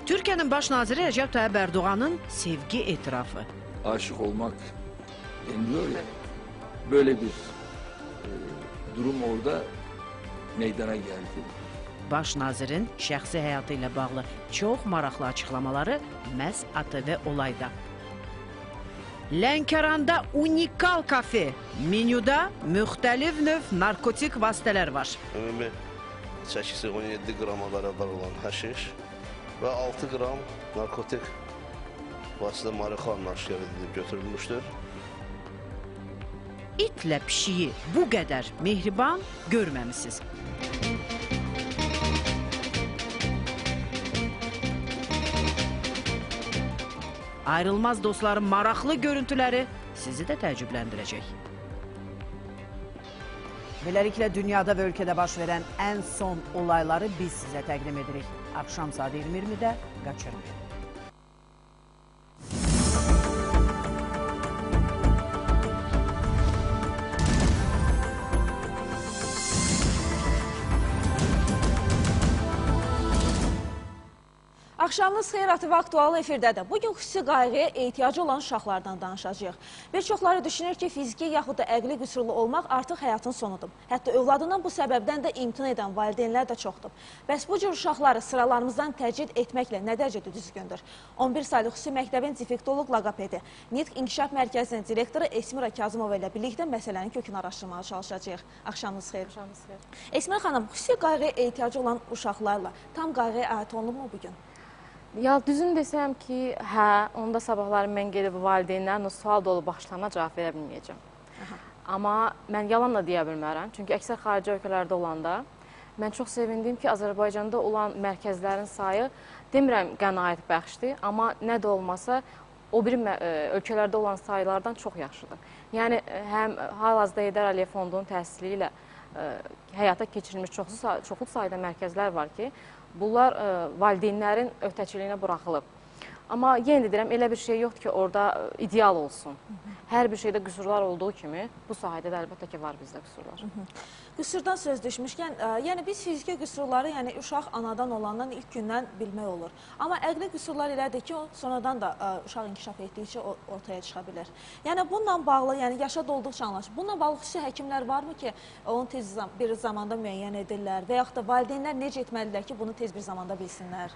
Türkiye'nin baş naziri Recep Tayyip Erdoğan'ın sevgi etirafı. Aşık olmak deniliyor ya, böyle bir durum orada meydana geldi. Baş nazirin şəxsi həyatı ilə bağlı çox maraqlı açıqlamaları məhz ATV Olayda. Lənkəranda unikal kafe. Menyuda müxtəlif növ narkotik vasitələr var. Ümumi çəkisi 17 qrama bərabər olan həşiş və 6 qram narkotik vasitə marixuana aşkar edilib götürülmüşdür. İtlə pişiyi bu qədər mehriban görməmisiniz. Ayrılmaz dostların maraqlı görüntüləri sizi də təəccübləndirəcək. Beləliklə, dünyada və ölkədə baş verən ən son olayları biz sizə təqdim edirik. Axşam saat 20:20-də qaçırmayın. Axşamınız xeyir, ATV Aktual efirdədir. Bugün xüsusi qayğıya ehtiyacı olan uşaqlardan danışacağıq. Bir çoxları düşünür ki, fiziki yaxud da əqli qüsurlu olmaq artıq həyatın sonudur. Hətta övladından bu səbəbdən də imtina edən valideynlər də çoxdur. Bəs bu cür uşaqları sıralarımızdan təcrid etməklə nə dərəcədə düzgündür? 11 saylı xüsusi məktəbin defektoloq loqopedi, Nitq İnkişaf Mərkəzinin direktoru Esmira Kazımova ilə birlikdə məsələnin kökünü araşdırmağa çalışacağıq. Axşamınız xeyir. Axşamınız xeyir. Esmira xanım, xüsusi qayğıya ehtiyacı olan uşaqlarla tam qayğıya əhatə olunubmu bugün? Ya düzünü desəm ki, hə, onda sabahları mən gedib valideynlərin o sual dolu baxışlarına cavab verə bilməyəcəm. Aha. Amma mən yalan da deyə bilmərəm. Çünki əksər xarici ölkələrdə olanda mən çox sevindim ki, Azərbaycanda olan mərkəzlərin sayı, demirəm qənaət bəxşdir, amma nə də olmasa o biri ölkələrdə olan saylardan çox yaxşıdır. Yəni, həm hal-hazırda Heydər Əliyev Fondunun təsiri ilə həyata keçirilmiş çoxlu sayda mərkəzlər var ki, bunlar valideynlərin öhdəçiliyinə buraxılıb. Amma yenə də deyirəm, elə bir şey yoxdur ki, orada ideal olsun. Hər bir şeydə qüsurlar olduğu kimi, bu sahədə də əlbəttə ki, var bizdə qüsurlar. Qüsurdan söz düşmüşkən, yəni biz fiziki qüsurları, yəni uşaq anadan olandan ilk gündən bilmək olur. Amma əqli qüsurlar elədir ki, o sonradan da uşaq inkişaf etdikcə ortaya çıxa bilər. Yəni bununla bağlı, yəni yaşa dolduqca anlaşılır. Bununla bağlı xüsusi həkimlər varmı ki, onu tez bir zamanda müəyyən edirlər və yaxud da valideynlər necə etməlidirlər ki, bunu tez bir zamanda bilsinlər?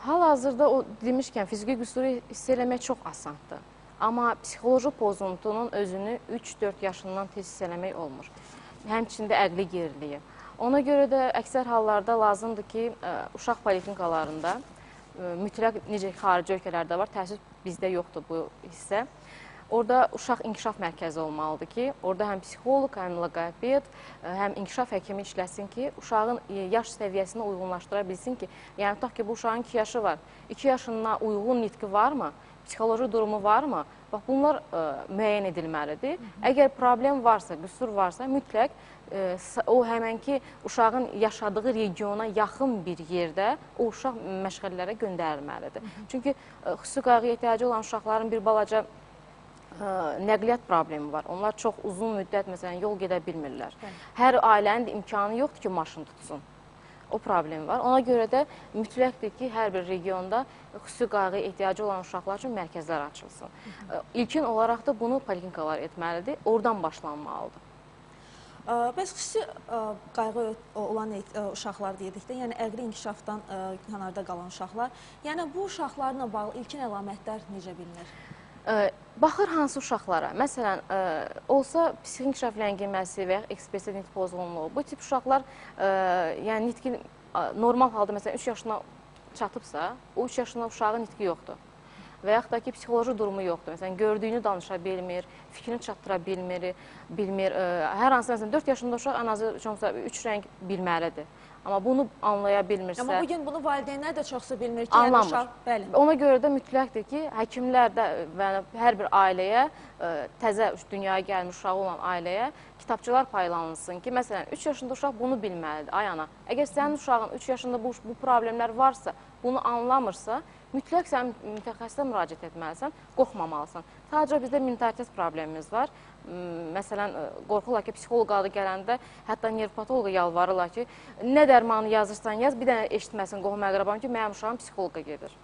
Hal-hazırda o demişkən, fiziki qüsuru hiss eləmək çox asandır. Amma psixoloji pozuntunun özünü 3-4 yaşından tez hiss eləmək olmur. Həmçində əqli geriliyi. Ona görə də əksər hallarda lazımdır ki, uşaq poliklinikalarında mütləq necə xarici ölkələrdə var, təəssüf bizdə yoxdur bu hissə. Orada uşaq inkişaf mərkəzi olmalıdır ki, orada həm psixoloq, həm loqoped, həm inkişaf həkimi işləsin ki, uşağın yaş səviyyəsini uyğunlaşdıra bilsin ki, yəni tutaq ki, bu uşağın 2 yaşı var, 2 yaşına uyğun nitqi varmı, psixoloji durumu varmı? Bax, bunlar müəyyən edilməlidir. Əgər problem varsa, qüsur varsa, mütləq o həmənki uşağın yaşadığı regiona yaxın bir yerdə o uşaq məşğələlərə göndərilməlidir. Çünki xüsusi qayğıya ehtiyacı olan uşaqların bir balaca nəqliyyat problemi var. Onlar çox uzun müddət, məsələn, yol gedə bilmirlər. Hər ailənin də imkanı yoxdur ki, maşın tutsun. O problem var. Ona görə də mütləqdir ki, hər bir regionda xüsusi qayğıya ehtiyacı olan uşaqlar üçün mərkəzlər açılsın. İlkin olaraq da bunu poliklinikalar etməlidir. Oradan başlanmalıdır. Bəs xüsusi qayğı olan uşaqlar dedik də, yəni əqli inkişafdan kənarda qalan uşaqlar, yəni bu uşaqlarla bağlı ilkin əlamətlər necə bilinir? Baxır hansı uşaqlara. Məsələn, olsa psixi inkişaf ləngiməsi və ya ekspressiv nitq pozğunluğu. Bu tip uşaqlar, yəni nitqi normal halda, məsələn, 3 yaşına çatıbsa, o 3 yaşında uşağın nitqi yoxdur. Və yaxud da ki, psixoloji durumu yoxdur. Məsələn, gördüyünü danışa bilmir, fikrini çatdıra bilmir. Hər hansı, məsələn, 4 yaşında uşaq ən azı 3 rəng bilməlidir. Amma bunu anlaya bilmirsə... Amma bugün bunu valideynlər də çoxsu bilmir ki, anlamır. Yəni uşaq... Bəli. Ona görə də mütləqdir ki, həkimlər də hər bir ailəyə, təzə dünyaya gəlmiş uşağı olan ailəyə kitabçılar paylanılsın ki, məsələn, 3 yaşında uşaq bunu bilməlidir. Ay ana, əgər sənin uşağın 3 yaşında bu problemlər varsa, Bunu anlamırsa, mütləq sən mütəxəssisə müraciət etməlisən, qorxmamalısan. Sadəcə bizdə mentalitet problemimiz var. Məsələn, qorxurlar ki, psixoloq adı gələndə, hətta nervopatoloqa yalvarırlar ki, nə dərmanı yazırsan yaz, bir dənə eşitməsin qohum əqrabam ki, mənim uşağım psixoloqa gedir.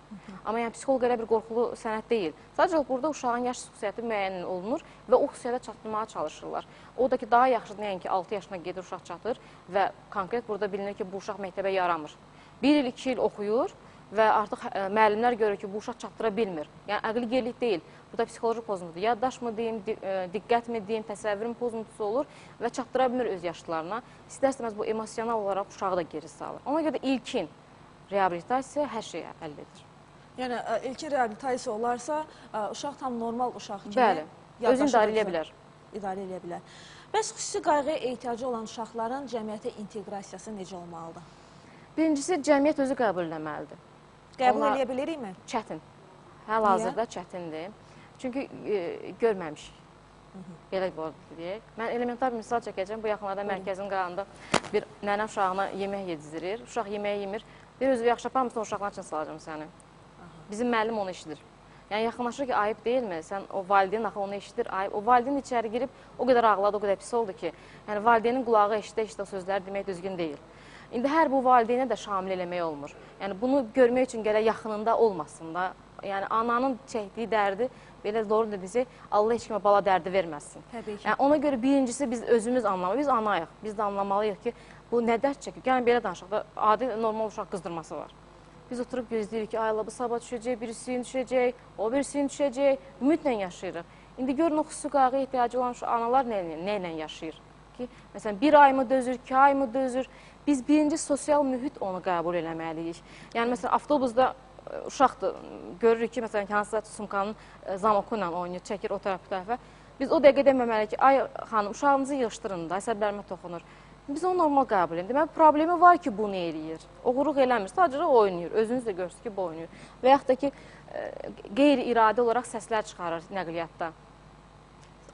Amma yəni psixoloq elə bir qorxulu sənət deyil. Sadəcə burada uşağın yaş xüsusiyyəti müəyyən olunur və o xüsusiyyətə çatdırmağa çalışırlar. O da ki, daha yaxşıdır, nəinki 6 yaşına gedir, uşaq çatır və konkret burada bilinir ki, bu uşaq məktəbə yaramır. 1 il, 2 il oxuyur və artıq müəllimlər görür ki, bu uşaq çatdıra bilmir. Yəni, əqli gerilik deyil. Bu da psixoloji pozuntudur. Yaddaş mı deyim, diqqət mi deyim, təsəvvürün pozuntusu olur və çatdıra bilmir öz yaşlarına. İstər-istəməz bu emosional olaraq uşağı da geri salır. Ona görə də ilkin reabilitasiya hər şeyi həll edir. Yəni, ilkin reabilitasiya olarsa, uşaq tam normal uşaq kimi bəli, özünü idarə eləyə bilər. İdarə eləyə bilər. Bəs xüsusi qayğıya ehtiyacı olan uşaqların cəmiyyətə inteqrasiyası necə olmalıdır? Birincisi, cəmiyyət özü qəbul eləməlidir. Qəbul eləyə bilirikmi? Çətin. Hal-hazırda çətindir. Çünki görməmişik. Belə deyək. Mən elementar bir misal çəkəcəm. Bu yaxınlarda mərkəzin qırağında bir nənə uşağına yemək yedizdirir. Uşaq yeməyi yemir. Bir özü yaxşı aparmırsan, uşaqlar üçün salacağım səni. Bizim müəllim onu eşidir. Yəni yaxınlaşır ki, ayıb deyilmi? Sən o valideyn axı onu eşidir, ayıb. O valideyn içəri girib o qədər ağladı, o qədər pis oldu ki, yəni valideynin qulağı eşidə-eşidə sözləri demək düzgün deyil. İndi hər bu valideynə də şamil eləmək olmur. Yəni bunu görmək üçün gərək yaxınında olmasın da. Yəni ananın çəkdiyi dərdi, belə doğru dediyiniz, Allah heç kimə bala dərdi verməsin. Təbii ki. Yəni ona görə birincisi biz özümüz anlamalıyıq, biz anayıq. Biz də anlamalıyıq ki, bu nə dərd çəkir? Yəni belə danışaq da, adi normal uşaq qızdırması var. Biz oturub gözləyirik ki, ay Allah, bu sabah düşəcək, birisi düşəcək, o birisi düşəcək. Ümidlə yaşayırıq. İndi görün o xüsusi qayğıya ehtiyacı olan şu analar nə ilə yaşayır? Ki, məsələn, bir ay mı dözür, 2 ay mı dözür? Biz birinci sosial mühit onu qəbul eləməliyik. Yəni, məsələn, avtobusda uşaqdır, görürük ki, məsələn, hansısa sumkanın zamoku ilə oynayır, çəkir o tərəf bu tərəfə. Biz o dəqiqə deməməliyik ki, ay xanım, uşağımızı yığışdırın da, əsəblərimə toxunur. Biz onu normal qəbul edirik. Deməli, problemi var ki, bunu eləyir. Oğurluq eləmir, sadəcə oynayır. Özünüz də görürsünüz ki, bu oynayır. Və yaxud da ki, qeyri-iradi olaraq səslər çıxarır nəqliyyatda.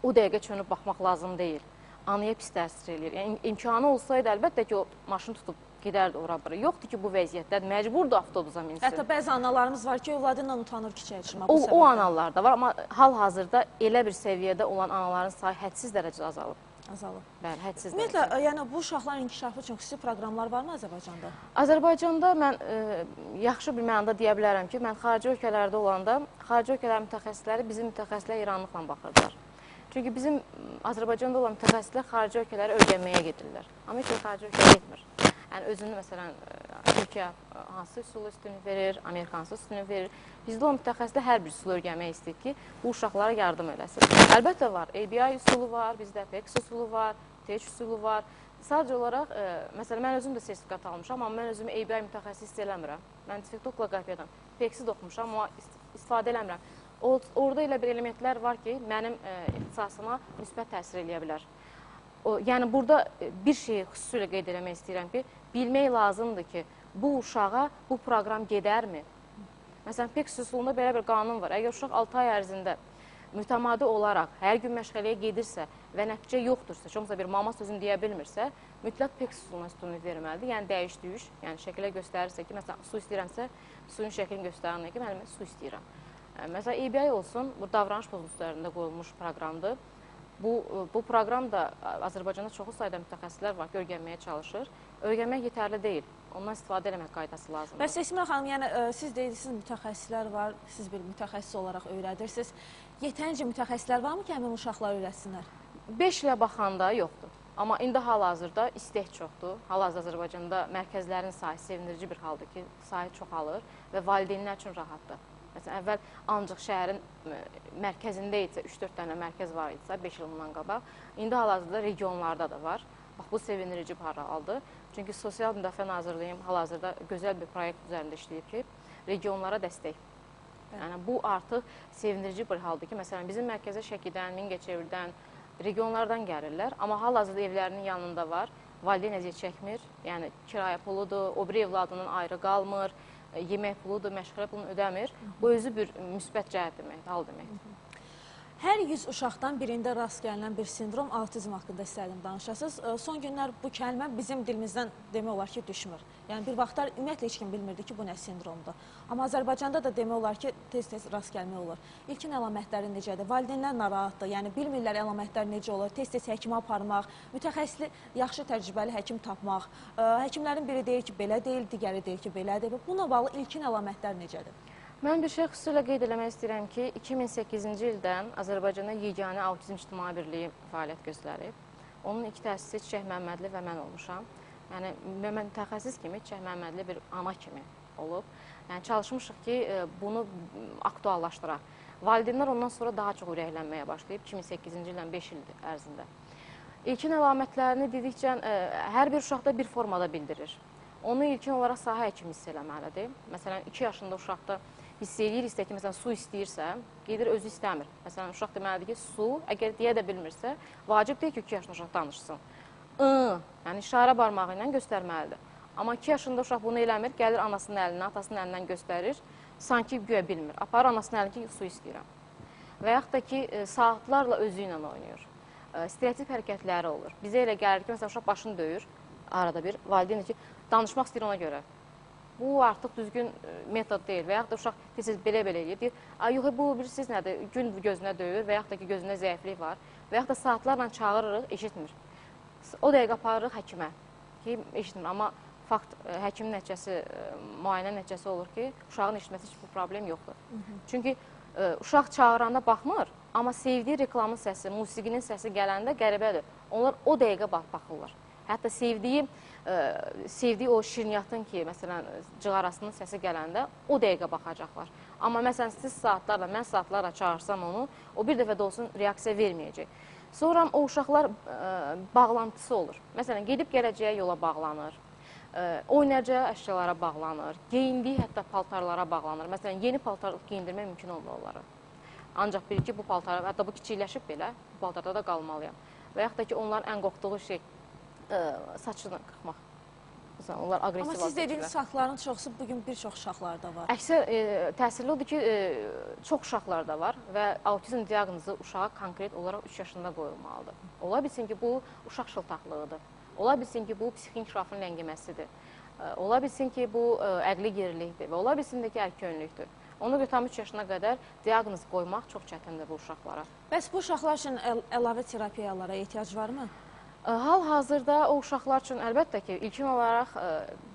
O dəqiqə çönüb baxmaq lazım deyil. Anaya pis təsir eləyir. Yəni, imkanı olsaydı, əlbəttə ki, o maşın tutub gedərdi ora-bura. Yoxdur ki, bu vəziyyətdə məcburdur avtobusa minsin. Hətta bəzi analarımız var ki, övladı ilə utanır küçəyə çıxmaq. O analar da var, amma hal-hazırda elə bir səviyyədə olan anaların sayı hədsiz dərəcədə azalıb. Azalıb. Bəli, hədsiz dərəcədə. Ümumiyyətlə, yəni bu uşaqların inkişafı üçün xüsusi proqramlar varmı Azərbaycanda? Azərbaycanda mən yaxşı bir mənada deyə bilərəm ki, mən xarici ölkələrdə olanda xarici ölkələrin mütəxəssisləri bizim mütəxəssislər İranlıqla baxırdılar. Çünki bizim Azərbaycanda olan mütəxəssislər xarici ölkələrə öyrənməyə gedirlər. Amma heç bir xarici ölkəyə getmir. Yəni özünü məsələn Türkiyə hansı üsulu üstünlük verir, Amerika hansı üstünlük verir. Bizdə olan mütəxəssislər hər bir üsulu öyrənmək istəyir ki, bu uşaqlara yardım eləsin. Əlbəttə var, ABI üsulu var, bizdə PEX üsulu var, TEÇ üsulu var. Sadəcə olaraq, məsələn, mən özüm də sertifikat almışam, amma mən özümü ABI mütəxəssis hiss eləmirəm. Mən defektoloqla qapıyadan PEX-i də oxumuşam, amma istifadə eləmirəm. Orada elə bir elementlər var ki, mənim ixtisasıma müsbət təsir eləyə bilər. Yəni, burada bir şeyi xüsusilə qeyd eləmək istəyirəm ki, bilmək lazımdır ki, bu uşağa bu proqram gedərmi? Məsələn, PEX üsulunda belə bir qanun var. Əgər uşaq 6 ay ərzində mütəmadi olaraq hər gün məşğələyə gedirsə və nəticə yoxdursa, heç olmasa bir mama sözünü deyə bilmirsə, mütləq PEX üsuluna üstünlük verməlidir. Yəni, dəyiş-düyüş, yəni şəkilə göstərirsə ki, məsələn, su istəyirəmsə, suyun şəklini göstərir ki, mən su istəyirəm. Məsələn, ABI olsun, bu davranış pozuntusu üzərində qoyulmuş proqramdır. Bu proqram da Azərbaycanda çoxlu sayda mütəxəssislər var ki, öyrənməyə çalışır. Öyrənmək yetərli deyil. Ondan istifadə eləmək qaydası lazımdır. Bəs Əsmər xanım, yəni siz deyirsiniz, mütəxəssislər var, siz bir mütəxəssis olaraq öyrədirsiniz. Yetərincə mütəxəssislər varmı ki, həmin uşaqlar öyrətsinlər? 5 ilə baxanda yoxdur. Amma indi hal-hazırda istək çoxdur. Hal-hazırda Azərbaycanda mərkəzlərin sayı sevindirici bir haldır ki, sayı çoxalır və valideynlər üçün rahatdır. Məsələn, əvvəl ancaq şəhərin mərkəzində idisə, 3-4 dənə mərkəz var idisə, 5 il bundan qabaq. İndi hal-hazırda regionlarda da var. Bax, bu sevindirici bir haldır. Çünki Sosial Müdafiə Nazirliyim hal-hazırda gözəl bir proyekt üzərində işləyib ki, regionlara dəstək. Yəni, bu artıq sevindirici bir haldır ki, məsələn, bizim mərkəzə Şəkidən, Mingəçevirdən, regionlardan gəlirlər. Amma hal-hazırda evlərinin yanında var. Valideyn əziyyət çəkmir. Yəni, kirayə puludur, o biri evladından ayrı qalmır. Yemək puludur, məşğələ pulunu ödəmir. Bu özü bir müsbət cəhət deməkdir, hal deməkdir. Hər 100 uşaqdan birində rast gəlinən bir sindrom autizm haqqında istərdim danışasınız. Son günlər bu kəlmə bizim dilimizdən demək olar ki, düşmür. Yəni bir vaxtlar ümumiyyətlə heç kim bilmirdi ki, bu nə sindromdur. Amma Azərbaycanda da demək olar ki, tez-tez rast gəlmək olur. İlkin əlamətləri necədir? Valideynlər narahatdır. Yəni bilmirlər əlamətlər necə olur. Tez-tez həkimə aparmaq, mütəxəssisli, yaxşı təcrübəli həkim tapmaq. Həkimlərin biri deyir ki, belə deyil, digəri deyir ki, belədir. Bununla bağlı ilkin əlamətlər necədir? Mən bir şey xüsusilə qeyd eləmək istəyirəm ki, 2008-ci ildən Azərbaycanda yeganə Autizm İctimai Birliyi fəaliyyət göstərib. Onun iki təsisçisi Çiçək Məmmədli və mən olmuşam. Yəni, mən mütəxəssis kimi, Çiçək Məmmədli bir ana kimi olub. Yəni, çalışmışıq ki, bunu aktuallaşdıraq. Valideynlər ondan sonra daha çox ürəklənməyə başlayıb, 2008-ci ildən 5 il ərzində. İlkin əlamətlərini dedikcə, hər bir uşaqda bir formada bildirir. Onu ilkin olaraq sahə həkimi hiss eləməlidir. Məsələn, 2 yaşında uşaqda hiss eləyirsə ki, məsələn, su istəyirsə, gedir özü istəmir. Məsələn, uşaq deməlidir ki, su, əgər deyə də bilmirsə, vacib deyil ki, 2 yaşında uşaq danışsın. Yəni işarə barmağı ilə göstərməlidir. Amma 2 yaşında uşaq bunu eləmir, gəlir anasının əlindən, atasının əlindən göstərir, sanki güya bilmir. Aparır anasının əlindən ki, su istəyirəm. Və yaxud da ki, saatlarla özü ilə oynayır. Stereotip hərəkətləri olur. Bizə elə gəlir ki, məsələn, uşaq başını döyür arada bir, valideyn ki, danışmaq istəyir ona görə. Bu artıq düzgün metod deyil və yaxud da uşaq tez-tez belə-belə eləyir, deyir, yox, bu bilirsiniz nədir, gün gözünə döyür və yaxud da ki, gözündə zəiflik var və yaxud da saatlarla çağırırıq, eşitmir. O dəqiqə aparırıq həkimə ki, eşitmir, amma fakt, həkimin nəticəsi, müayinə nəticəsi olur ki, uşağın eşitməsi heç bir problem yoxdur. Çünki uşaq çağıranda baxmır, amma sevdiyi reklamın səsi, musiqinin səsi gələndə qəribədir. Onlar o dəqiqə baxırlar. Hətta sevdiyi o şirniyyatın ki, məsələn, cığarasının səsi gələndə o dəqiqə baxacaqlar. Amma məsələn, siz saatlarla, mən saatlarla çağırsam onu, o bir dəfə də olsun reaksiya verməyəcək. Sonra o uşaqlar bağlantısı olur. Məsələn, gedib gələcəyə yola bağlanır, oynayacağı əşyalara bağlanır, geyindiyi hətta paltarlara bağlanır. Məsələn, yeni paltar geyindirmək mümkün olmur onlara. Ancaq bir ki, bu paltar, hətta bu kiçikləşib belə, bu paltarda da qalmalıyam. Və yaxud da ki, onların ən qorxduğu şey, saçını qırxmaq. Məsələn, onlar aqressiv. Amma siz dediyiniz faktların çoxusu bugün bir çox uşaqlarda var. Əksər təsirli odur ki, çox uşaqlarda var və autizm diaqnozu uşağa konkret olaraq 3 yaşında qoyulmalıdır. Ola bilsin ki, bu uşaq şıltaqlığıdır. Ola bilsin ki, bu psixi inkişafın ləngiməsidir. Ola bilsin ki, bu əqli gerilikdir və ola bilsin də ki, ərköyünlükdür. Ona görə tam 3 yaşına qədər diaqnoz qoymaq çox çətindir bu uşaqlara. Bəs bu uşaqlar üçün əlavə terapiyalara ehtiyac varmı? Hal-hazırda o uşaqlar üçün əlbəttə ki, ilkin olaraq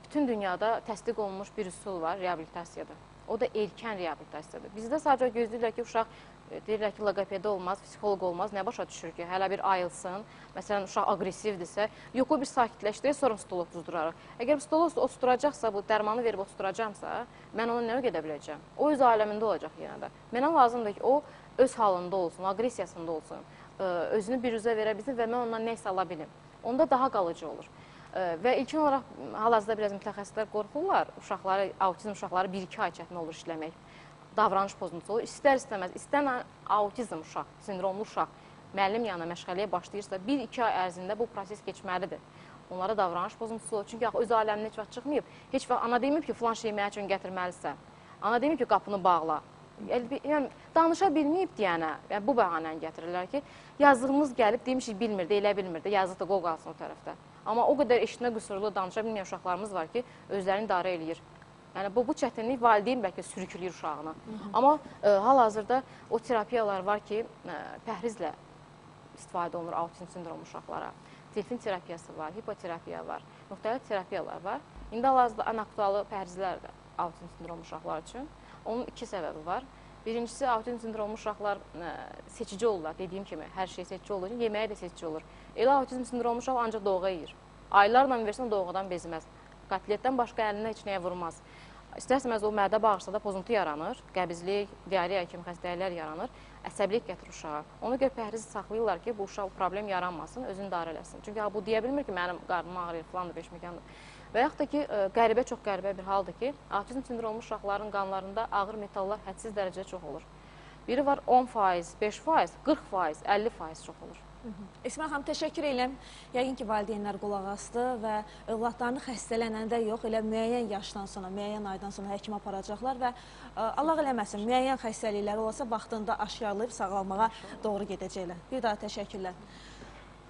bütün dünyada təsdiq olunmuş bir üsul var, reabilitasiyadır. O da erkən reabilitasiyadır. Bizdə sadəcə gözləyirlər ki, uşaq deyirlər ki, loqopedi olmaz, psixoloq olmaz, nə başa düşür ki, hələ bir ayılsın, məsələn, uşaq aqresivdirsə, yox, o bir sakitləşdirək, sonra stolu otuzdurarıq. Əgər stolu otuzduracaqsa, bu dərmanı verib otuzduracaqsa, mən ona nə gedə biləcəm? O öz aləmində olacaq yenə də. Mənə lazımdır ki, o öz halında olsun, aqressiyasında olsun, özünü biruzə verə bilsin və mən ondan nəyisə ala bilim. Onda daha qalıcı olur. Və ilkin olaraq hal-hazırda biraz mütəxəssislər qorxurlar, uşaqları, autizm uşaqları 1-2 ay çətin olur işləmək, davranış pozuntusu olur. İstər-istəməz, istənilən autizm uşaq, sindromlu uşaq müəllim yanına məşğələyə başlayırsa, 1-2 ay ərzində bu proses keçməlidir. Onlara davranış pozuntusu olur. Çünki öz aləminə heç vaxt çıxmayıb, heç vaxt ana deməyib ki, filan şeyi mənə üçün gətirməlisən. Ana deməyib ki, qapını bağla. Yəni, danışa bilməyib deyənə, yəni, bu bəhanəni gətirirlər ki, yazdığımız gəlib, demişik, bilmirdi, elə bilmirdi, yazıq da qov qalsın o tərəfdə. Amma o qədər eşitmə qüsurlu, danışa bilməyən uşaqlarımız var ki, özlərini idarə eləyir. Yəni, bu çətinlik valideyn bəlkə sürükləyir uşağını. Amma hal-hazırda o terapiyalar var ki, pəhrizlə istifadə olunur autizm sindromu uşaqlara. Delfin terapiyası var, hipoterapiya var, müxtəlif terapiyalar var. İndi hal-hazırda ən aktualı pəhrizlərdir autizm sindromu uşaqlar üçün. Onun iki səbəbi var. Birincisi, autizm sindromu uşaqlar seçici olurlar. Dediyim kimi, hər şey seçici olur, yeməyə də seçici olur. Elə autizm sindromu uşaq ancaq doğğa yeyir. Aylarla versən doğğadan bezməz. Kotletdən başqa əlinə heç nəyə vurmaz. İstər-istəməz o mədə bağırsaqda pozuntu yaranır, qəbizlik, diareya kimi xəstəliklər yaranır, əsəbilik gətirir uşağa. Ona görə pəhrizi saxlayırlar ki, bu uşaq problem yaranmasın, özünü idarə eləsin. Çünki bu deyə bilmir ki, mənim qarnım ağrıyır, filandır, beşməkandır. Və yaxud da ki, qəribə, çox qəribə bir haldır ki, autizm sindromlu uşaqların qanlarında ağır metallar hədsiz dərəcədə çox olur. Biri var 10%, 5%, 40%, 50% çox olur. İsmail xanım, təşəkkür edirəm. Yəqin ki, valideynlər qulaq asdı və övladlarını xəstələnəndə yox, elə müəyyən yaşdan sonra, müəyyən aydan sonra həkimə aparacaqlar və Allah eləməsin, müəyyən xəstəlikləri olsa vaxtında aşkarlayıb sağalmağa doğru gedəcəklər. Bir daha təşəkkürlər.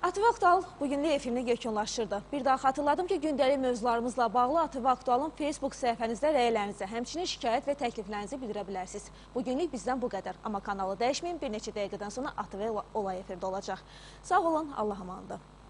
ATV Aktual bugünlük efirini yekunlaşdırdı. Bir daha xatırladım ki, gündəlik mövzularımızla bağlı ATV Aktualın Facebook səhifənizdə rəylərinizi, həmçinin şikayət və təkliflərinizi bildirə bilərsiniz. Bugünlük bizdən bu qədər. Amma kanalı dəyişməyin, bir neçə dəqiqədən sonra ATV Olay efirdə olacaq. Sağ olun, Allah amandır.